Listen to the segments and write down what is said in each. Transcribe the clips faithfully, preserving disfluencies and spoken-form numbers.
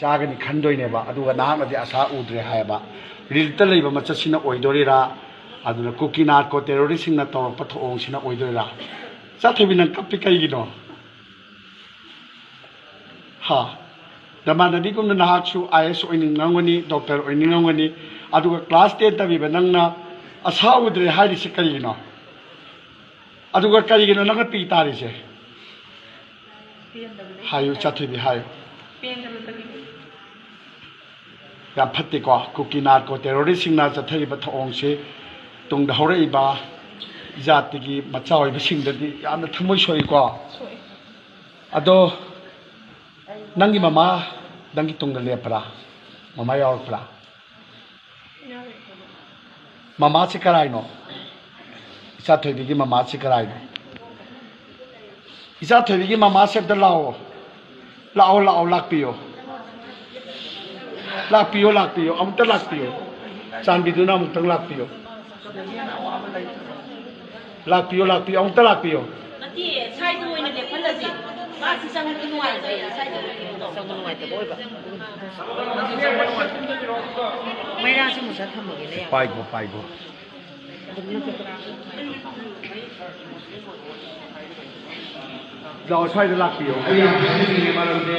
ꯆꯥꯒꯅꯤ ꯈꯟꯗꯣꯏꯅꯦꯕ꯫ ꯑꯗꯨꯒ ꯅꯍꯥꯛꯅꯗꯤ ꯑꯁꯥ ꯎꯗ꯭ꯔꯦ ꯍꯥꯏꯌꯦꯕ꯫ ꯔꯤꯂꯤꯞꯇ ꯂꯩꯕ ꯃꯆꯠꯁꯤꯅ ꯑꯣꯏꯗꯣꯔꯤꯔꯥ, ꯑꯗꯨꯅ ꯀꯨꯀꯤ ꯅꯥꯔꯀꯣ ꯇꯦꯔꯣꯔꯤꯁꯁꯤꯡꯅ ꯇꯧꯔꯛꯄ ꯊꯧꯑꯣꯡꯁꯤꯅ ꯑꯣꯏꯗꯣꯏꯔꯥ? ꯏꯆꯥꯊꯣꯏꯕꯤ, ꯅꯪ ꯀꯞꯄꯤ ꯀꯩꯒꯤꯅꯣ? ꯍꯥ? ꯅꯃꯥꯟꯅꯕꯤꯒꯨꯝꯅ ꯅꯍꯥꯛꯁꯨ ꯑꯥꯏ ꯑꯦꯁ ꯑꯣꯏꯅꯤꯡꯉꯝꯒꯅꯤ, ꯗꯣꯛꯇꯔ ꯑꯣꯏꯅꯤꯡꯉꯝꯒꯅꯤ, ꯑꯗꯨꯒ ꯀ꯭ꯂꯥꯁ ꯇꯦꯟ ꯇꯝꯃꯤꯕ ꯅꯪꯅ ꯑꯁꯥ ꯎꯗ꯭ꯔꯦ ꯍꯥꯏꯔꯤꯁꯦ ꯀꯔꯤꯒꯤꯅꯣ? ꯑꯗꯨꯒ ꯀꯔꯤꯒꯤꯅꯣ ꯅꯪꯅ ꯄꯤ ꯇꯥꯔꯤꯁꯦ? ꯍꯥꯏꯌꯨ, ꯏꯆꯥꯊꯣꯏꯕꯤ, ꯍꯥꯏꯌꯨ꯫ ꯌꯥꯝ ꯐꯠꯇꯦꯀꯣ, ꯀꯨꯀꯤ ꯅꯥꯔꯀꯣ ꯇꯦꯔꯣꯔꯤꯁꯁꯤꯡꯅ ꯆꯠꯊꯔꯤꯕ ꯊꯧꯑꯣꯡꯁꯤ ꯇꯨꯡꯗ ꯍꯧꯔꯛꯏꯕ ꯏꯖꯥꯠꯇꯒꯤ ꯃꯆꯥ ꯑꯣꯏꯕꯁꯤꯡꯗꯗꯤ ꯌꯥꯝꯅ ꯊꯃꯣꯏ ꯁꯣꯛꯏꯀꯣ꯫ ꯑꯗꯣ ꯅꯪꯒꯤ ꯃꯃꯥ ꯅꯪꯒꯤ ꯇꯨꯡꯗ ꯂꯦꯞꯄ꯭ꯔꯥ? ꯃꯃꯥ ꯌꯥꯎꯔꯛꯄ꯭ꯔꯥ? ꯃꯃꯥꯁꯤ ꯀꯔꯥꯏꯅꯣ? ꯏꯆꯥꯊꯣꯏꯕꯤꯒꯤ ꯃꯃꯥꯁꯤ ꯀꯔꯥꯏꯅꯣ? ꯏꯆꯥꯊꯣꯏꯕꯤꯒꯤ ꯃꯃꯥꯁꯦ ꯑꯝꯇ ꯂꯥꯛꯑꯣ꯫ ꯂꯥꯛꯑꯣ, ꯂꯥꯛꯑꯣ, ꯂꯥꯛꯄꯤꯌꯣ꯫ ꯂꯥꯛꯄꯤꯌꯣ, ꯂꯥꯛꯄꯤꯌꯣ, ꯑꯃꯨꯛꯇ ꯂꯥꯛꯄꯤꯌꯣ꯫ ꯆꯥꯟꯕꯤꯗꯨꯅ ꯑꯃꯨꯛꯇꯪ ꯂꯥꯛꯄꯤꯌꯣ꯫ ꯂꯥꯛꯄꯤꯌꯣ, ꯂꯥꯛꯄꯤꯌꯣ, ꯑꯃꯨꯛꯇ ꯂꯥꯛꯄꯤꯌꯣ꯫ ꯅꯠꯇꯦ, ꯁ꯭ꯋꯥꯏꯗ ꯑꯣꯏꯅ ꯂꯦꯞꯍꯜꯂꯁꯦ꯫ ꯃꯥꯁꯤ ꯆꯪꯕꯗꯤ ꯅꯨꯡꯉꯥꯏꯇ꯭ꯔꯦ, ꯁ꯭ꯋꯥꯏꯗ ꯑꯣꯏꯅ ꯂꯦꯞꯍꯜꯂꯁꯦ꯫ ꯆꯪꯕ ꯅꯨꯡꯉꯥꯏꯇꯕ ꯑꯣꯏꯕ꯫ ꯃꯩꯔꯥꯁꯤ ꯃꯨꯊꯠ ꯊꯝꯃꯒꯦꯅꯦ, ꯌꯥꯝ꯫ ꯄꯥꯏꯈꯣ, ꯄꯥꯏꯈꯣ꯫ ꯂꯥꯛꯑꯣ, ꯁ꯭ꯋꯥꯏꯗ ꯂꯥꯛꯄꯤꯌꯣ꯫ ꯑꯩ ꯌꯥꯝ ꯍꯥꯏꯅꯤꯡꯉꯦ, ꯃꯔꯝꯗꯤ,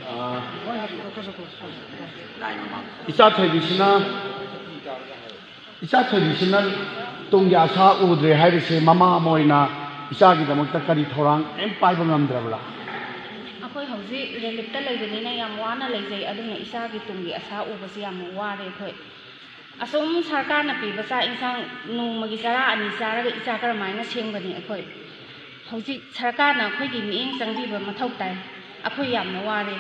ꯑꯥ, ꯏꯆꯥ ꯊꯣꯏꯕꯤꯁꯤꯅ, ꯏꯆꯥ ꯊꯣꯏꯕꯤꯁꯤꯅ ꯇꯨꯡꯒꯤ ꯑꯁꯥ ꯎꯗ꯭ꯔꯦ ꯍꯥꯏꯔꯤꯁꯦ, ꯃꯃꯥ ꯑꯃ ꯑꯣꯏꯅ ꯏꯆꯥꯒꯤꯗꯃꯛꯇ ꯀꯔꯤ ꯊꯧꯔꯥꯡ ꯀꯔꯤꯝ ꯄꯥꯏꯕ ꯉꯝꯗ꯭ꯔꯕ꯭ꯔꯥ? ꯑꯩꯈꯣꯏ ꯍꯧꯖꯤꯛ ꯔꯤꯂꯤꯞꯇ ꯂꯩꯕꯅꯤꯅ ꯌꯥꯝ ꯋꯥꯅ ꯂꯩꯖꯩ, ꯑꯗꯨꯅ ꯏꯆꯥꯒꯤ ꯇꯨꯡꯒꯤ ꯑꯁꯥ ꯎꯕꯁꯤ ꯌꯥꯝꯅ ꯋꯥꯔꯦ ꯑꯩꯈꯣꯏ꯫ ꯑꯁꯨꯝ ꯁꯔꯀꯥꯔꯅ ꯄꯤꯕ ꯆꯥꯛ ꯏꯟꯁꯥꯡ ꯅꯣꯡꯃꯒꯤ ꯆꯔꯥ ꯑꯅꯤ ꯆꯥꯔꯒ ꯏꯆꯥ ꯀꯔꯝꯍꯥꯏꯅ ꯁꯦꯝꯒꯅꯤ ꯑꯩꯈꯣꯏ? ꯍꯧꯖꯤꯛ ꯁꯔꯀꯥꯔꯅ ꯑꯩꯈꯣꯏꯒꯤ ꯃꯤꯠꯌꯦꯡ ꯆꯪꯕꯤꯕ ꯃꯊꯧ ꯇꯥꯏ꯫ ꯑꯩꯈꯣꯏ ꯌꯥꯝꯅ ꯋꯥꯔꯦ꯫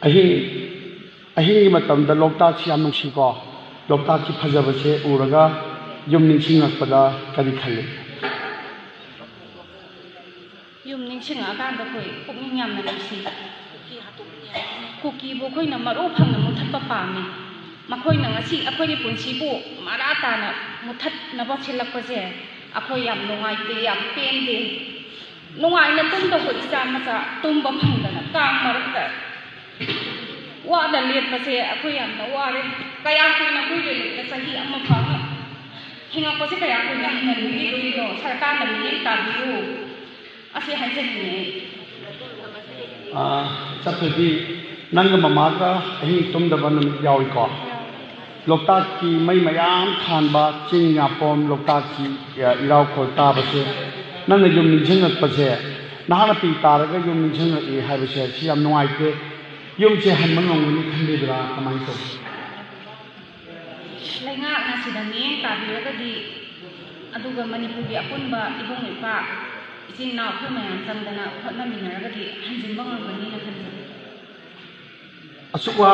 ꯑꯍꯤꯡ, ꯑꯍꯤꯡꯒꯤ ꯃꯇꯝꯗ ꯂꯣꯛꯇꯥꯛꯁꯤ ꯌꯥꯝ ꯅꯨꯡꯁꯤꯀꯣ꯫ ꯂꯣꯛꯇꯥꯛꯀꯤ ꯐꯖꯕꯁꯦ ꯎꯔꯒ ꯌꯨꯝ ꯅꯤꯡꯁꯤꯡꯉꯛꯄꯗ ꯀꯔꯤ ꯈꯜꯂꯤ? ꯌꯨꯝ ꯅꯤꯡꯁꯤꯡꯉꯛꯑꯀꯥꯟꯗ ꯑꯩꯈꯣꯏ ꯄꯨꯛꯅꯤꯡ ꯌꯥꯝꯅ ꯅꯨꯡꯁꯤ꯫ ꯀꯨꯀꯤꯕꯨ ꯑꯩꯈꯣꯏꯅ ꯃꯔꯨ ꯐꯪꯅ ꯃꯨꯊꯠꯄ ꯄꯥꯝꯃꯤ꯫ ꯃꯈꯣꯏꯅ ꯉꯁꯤ ꯑꯩꯈꯣꯏꯒꯤ ꯄꯨꯟꯁꯤꯕꯨ ꯃꯔꯥ ꯇꯥꯅ ꯃꯨꯊꯠꯅꯕ ꯁꯤꯜꯂꯛꯄꯁꯦ ꯑꯩꯈꯣꯏ ꯌꯥꯝ ꯅꯨꯡꯉꯥꯏꯇꯦ, ꯌꯥꯝ ꯄꯦꯟꯗꯦ꯫ ꯅꯨꯡꯉꯥꯏꯅ ꯇꯨꯝꯗꯕ ꯏꯆꯥ ꯃꯆꯥ ꯇꯨꯝꯕ ꯐꯪꯗꯅ ꯀꯥꯡ ꯃꯔꯛꯇ ꯋꯥꯅ ꯂꯦꯟꯕꯁꯦ ꯑꯩꯈꯣꯏ ꯌꯥꯝꯅ ꯋꯥꯔꯦ꯫ ꯀꯌꯥꯝ ꯀꯨꯏꯅ ꯑꯩꯈꯣꯏ ꯂꯩꯔꯤꯕ ꯆꯍꯤ ꯑꯃ ꯐꯥꯅ ꯍꯤꯡꯉꯛꯄꯁꯦ ꯀꯌꯥꯝ ꯀꯨꯏꯅ ꯍꯤꯡꯍꯟꯕꯤꯒꯗꯣꯏꯅꯣ? ꯁꯔꯀꯥꯔꯅ ꯃꯤꯠꯌꯦꯡ ꯇꯥꯕꯤꯌꯨ꯫ ꯑꯁꯤ ꯍꯥꯏꯖꯅꯤꯡꯉꯦ ꯑꯩ꯫ ꯑꯥ, ꯆꯠꯄꯗꯤ ꯅꯪꯒ ꯃꯃꯥꯒ ꯑꯍꯤꯡ ꯇꯨꯝꯗꯕ ꯅꯨꯃꯤꯠ ꯌꯥꯎꯏꯀꯣ? ꯂꯣꯛꯇꯥꯛꯀꯤ ꯃꯩ ꯃꯌꯥꯝ ꯊꯥꯟꯕ, ꯆꯤꯡ ꯌꯥꯄꯣꯝ, ꯂꯣꯛꯇꯥꯛꯀꯤ, ꯑ, ꯏꯔꯥꯎꯈꯣꯜ ꯇꯥꯕꯁꯦ, ꯅꯪꯅ ꯌꯨꯝ ꯅꯤꯡꯁꯤꯡꯉꯛꯄꯁꯦ, ꯅꯍꯥꯛꯅ ꯄꯤ ꯇꯥꯔꯒ ꯌꯨꯝ ꯅꯤꯡꯁꯤꯡꯉꯛꯏ ꯍꯥꯏꯕꯁꯦ, ꯁꯤ ꯌꯥꯝ ꯅꯨꯡꯉꯥꯏꯇꯦ꯫ ꯌꯨꯝꯁꯦ ꯍꯟꯕ ꯉꯝꯒꯅꯤ ꯈꯟꯕꯤꯕ꯭ꯔꯥ? ꯀꯃꯥꯏꯅ ꯇꯧꯏ? ꯂꯩꯉꯥꯛꯅ ꯁꯤꯗ ꯃꯤꯠꯌꯦꯡ ꯇꯥꯕꯤꯔꯒꯗꯤ, ꯑꯗꯨꯒ ꯃꯅꯤꯄꯨꯔꯒꯤ ꯑꯄꯨꯟꯕ ꯏꯕꯨꯡ ꯏꯄ꯭ꯋꯥ, ꯏꯆꯤꯟ ꯏꯅꯥꯎ ꯑꯩꯈꯣꯏ ꯃꯌꯥꯝ ꯆꯪꯗꯅ ꯍꯣꯠꯅꯃꯤꯟꯅꯔꯒꯗꯤ ꯍꯟꯖꯤꯟꯕ ꯉꯝꯒꯅꯤꯅ ꯈꯟꯖꯩ꯫ ꯑꯁꯨꯛ ꯋꯥꯔꯕ